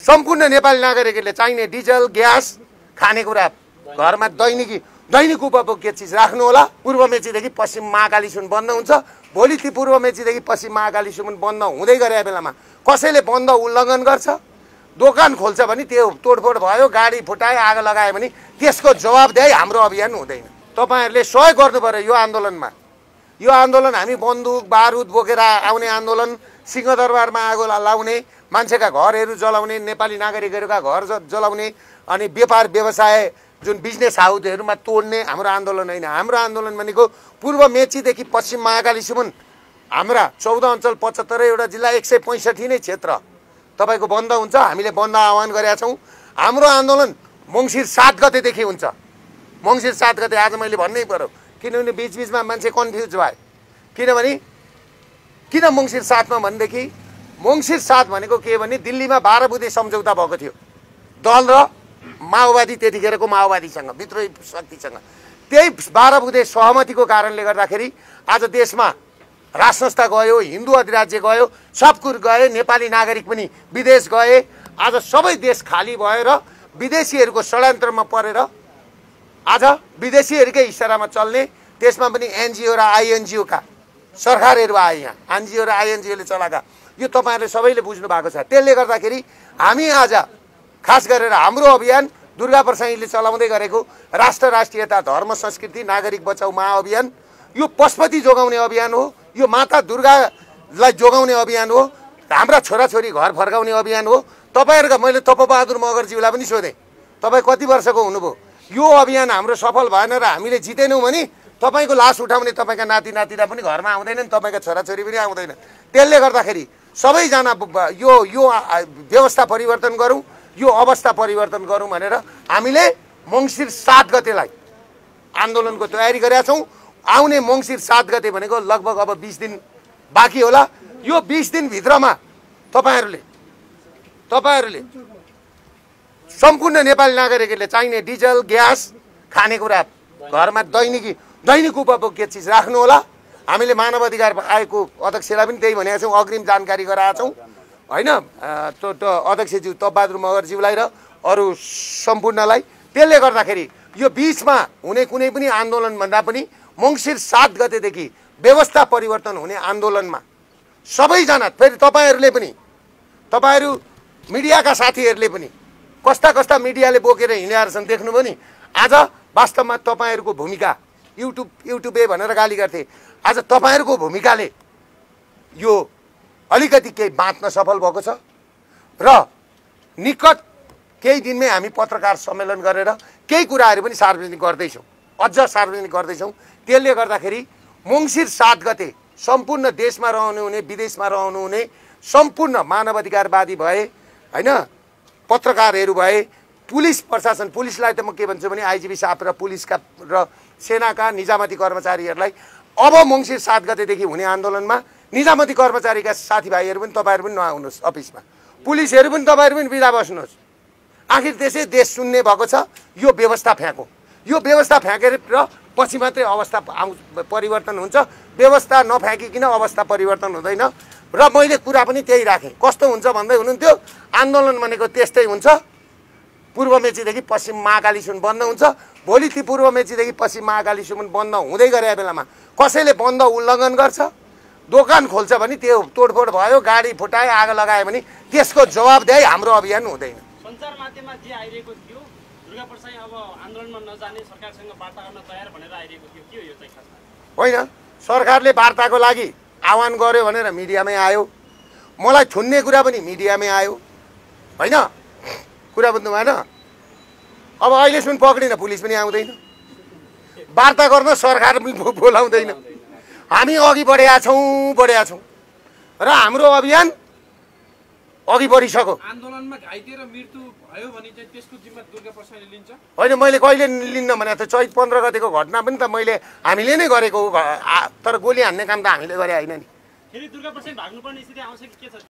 सम्पूर्ण नेपाली नागरिकहरूले चाहिने डिजल ग्यास खानेकुरा घरमा दैनिक उपभोग्य चिज राख्नु होला। पूर्व मेचीदेखि पश्चिम महाकालीसम्म बन्द हुन्छ। भोलि ती पूर्व मेचीदेखि पश्चिम महाकालीसम्म बन्द हुँदै गरे बेलामा कसैले बन्द उल्लङ्घन गर्छ, दोकान खोल्छ भने त्यो तोडफोड भयो, गाडी फुटायो, आगो लगायो भने त्यसको जवाबदेही हाम्रो अभियान हुँदैन। तपाईहरुले सहयोग गर्नु पर्यो यो आन्दोलनमा। यो आन्दोलन हामी बन्दुक बारुद बोकेर आउने आन्दोलन, सिंहदरबारमा आगो लाउने, मान्छेका घरहरू जलाउने, नेपाली नागरिकहरूका घर जलाउने अनि व्यापार व्यवसाय जुन बिजनेस हाउसहरूमा तोड्ने हाम्रो आन्दोलन होइन। हाम्रो आन्दोलन भनेको पूर्व मेचीदेखि पश्चिम महाकालीसम्म हाम्रा 14 अञ्चल 75 वटा जिल्ला 165 नै क्षेत्र तपाईको बन्द हुन्छ। हामीले बन्द आह्वान गरेका छौं। हाम्रो आन्दोलन मङ्सिर 7 गतेदेखि हुन्छ। मङ्सिर 7 गते आज मैले भन्नै पर्यो, किनभने बीचबीचमा मान्छे कन्फ्युज भयो। किनभने किन मङ्सिर 7 मा भन्देखि मङ्सिर 7 भनेको के भने दिल्लीमा 12 बुँदे सम्झौता भएको थियो दल र माओवादी, त्यतिखेरको माओवादीसँग, विद्रोही शक्तिसँग। त्यही 12 बुँदे सहमतिको कारणले गर्दाखेरि आज देशमा राजसंस्था गयो, हिन्दू अधिराज्य गयो, सब कुछ गए, नेपाली नागरिक पनि विदेश गए। आज सबै देश खाली भएर विदेशीहरूको षड्यन्त्रमा परेर आज विदेशीहरूकै इशारामा चल्ने, त्यसमा पनि एनजिओ र आइएनजिओ का सरकारहरू आए। यहाँ एनजिओ र आइएनजिओले चलाएका यो तपाईहरुले सबैले बुझ्नु भएको छ। त्यसले गर्दाखेरि हामी आज खास गरेर हाम्रो अभियान दुर्गा प्रसाईले चलाउँदै गरेको राष्ट्र राष्ट्रियता धर्म संस्कृति नागरिक बचाऊ महाअभियान यो पशुपति जोगाउने अभियान हो। यो माता दुर्गालाई जोगाउने अभियान हो। हाम्रा छोराछोरी घर फर्काउने अभियान हो। तपाईहरुका मैले तपबहादुर मगरज्यूलाई पनि सोधेँ, तपाई कति वर्षको हुनुभयो? यो अभियान हाम्रो सफल भएन र हामीले जितेनौँ भने तपाईको लास उठाउने तपाईका नाति नातिना पनि घरमा आउँदैनन्, तपाईका छोराछोरी पनि आउँदैन। त्यसले गर्दाखेरि सबैजना यो व्यवस्था परिवर्तन गरौँ, यो अवस्था परिवर्तन गरौँ भनेर हामीले मङ्सिर 7 गतेलाई आन्दोलनको तयारी गरेका छौँ। आउने मङ्सिर 7 गते भनेको लगभग अब 20 दिन बाँकी होला। यो 20 दिन भित्रमा तपाईहरुले सम्पूर्ण नेपाली नागरिकहरूले चाहिने डिजल ग्यास खानेकुरा घरमा दैनिक उपभोग्य चिज राख्नु होला। हामीले मानव अधिकार आयोगको अध्यक्षलाई पनि त्यही भनेका छौँ, अग्रिम जानकारी गराएका छौँ हैन, अध्यक्षज्यू तपबहादुर मगरज्यूलाई र अरू सम्पूर्णलाई। त्यसले गर्दाखेरि यो बीचमा हुने कुनै पनि आन्दोलन भन्दा पनि मङ्सिर 7 गतेदेखि व्यवस्था परिवर्तन हुने आन्दोलनमा सबैजना, फेरि तपाईहरुले पनि, तपाईहरु मिडियाका साथीहरुले पनि कस्ता मिडियाले बोकेर हिँडेर छन् देख्नुभयो नि। आज वास्तवमा तपाईहरुको भूमिका युट्युबे भनेर गाली गर्थे, आज तपाईहरुको भूमिकाले यो अलिकति केही बाँच्न सफल भएको छ र निकट केही दिनमै हामी पत्रकार सम्मेलन गरेर केही कुराहरू पनि सार्वजनिक गर्दैछौँ, अझ सार्वजनिक गर्दैछौँ। त्यसले गर्दाखेरि मङ्सिर 7 गते सम्पूर्ण देशमा रहनुहुने विदेशमा रहनुहुने सम्पूर्ण मानवाधिकारवादी भए हैन, पत्रकारहरू भए, पुलिस प्रशासन, पुलिसलाई त म के भन्छु भने आइजिबी साहब र पुलिसका र सेनाका निजामती कर्मचारीहरूलाई अब मङ्सिर 7 गतेदेखि हुने आन्दोलनमा निजामती कर्मचारीका साथीभाइहरू पनि तपाईहरु पनि नआउनुहोस् अफिसमा, पुलिसहरू पनि तपाईहरु पनि बिदा बस्नुहोस्। आखिर त्यसै देश सुन्ने भएको छ। यो व्यवस्था फ्याँको, यो व्यवस्था फ्याँकेर पछि मात्रै अवस्था परिवर्तन हुन्छ। व्यवस्था नफ्याँकिकन अवस्था परिवर्तन हुँदैन। र मैले कुरा पनि त्यही राखेँ। कस्तो हुन्छ भन्दै हुनुहुन्थ्यो, आन्दोलन भनेको त्यस्तै हुन्छ। पूर्व मेचीदेखि पश्चिम महाकालीसम्म बन्द हुन्छ। भोलि ती पूर्व मेचीदेखि पश्चिम महाकालीसम्म बन्द हुँदै गरे बेलामा कसैले बन्द उल्लङ्घन गर्छ, दोकान खोल्छ भने त्यो तोडफोड भयो, गाडी फुटायो, आगो लगायो भने त्यसको जवाबदेही हाम्रो अभियान हुँदैन। सञ्चार माध्यममा जे आइरहेको थियो दुर्गा प्रसाई अब आन्दोलनमा नजाने सरकारसँग वार्ता गर्न तयार भनेर आइरहेको थियो, के हो यो चाहिँ खासमा? होइन, सरकारले वार्ताको लागि आह्वान गर्यो भनेर मिडियामै आयो, मलाई थुन्ने कुरा पनि मिडियामै आयो होइन, कुरा बुझ्नु भएन। अब अहिलेसम्म पक्रिन, पुलिस पनि आउँदैन, वार्ता गर्न सरकार पनि बोलाउँदैन। हामी अघि बढेका छौँ र हाम्रो अभियान अघि बढिसक्यो। आन्दोलनमा घाइते र मृत्यु भयो भने चाहिँ त्यसको जिम्मा दुर्गा प्रसाईले लिन्छ? होइन, मैले कहिले लिन्न भने त चैत 15 गतेको घटना पनि त हामीले नै गरेको हो, तर गोली हान्ने काम त हामीले गरे होइन नि। फेरि दुर्गा प्रसाई भाग्नुपर्ने स्थिति आउँछ कि के छ?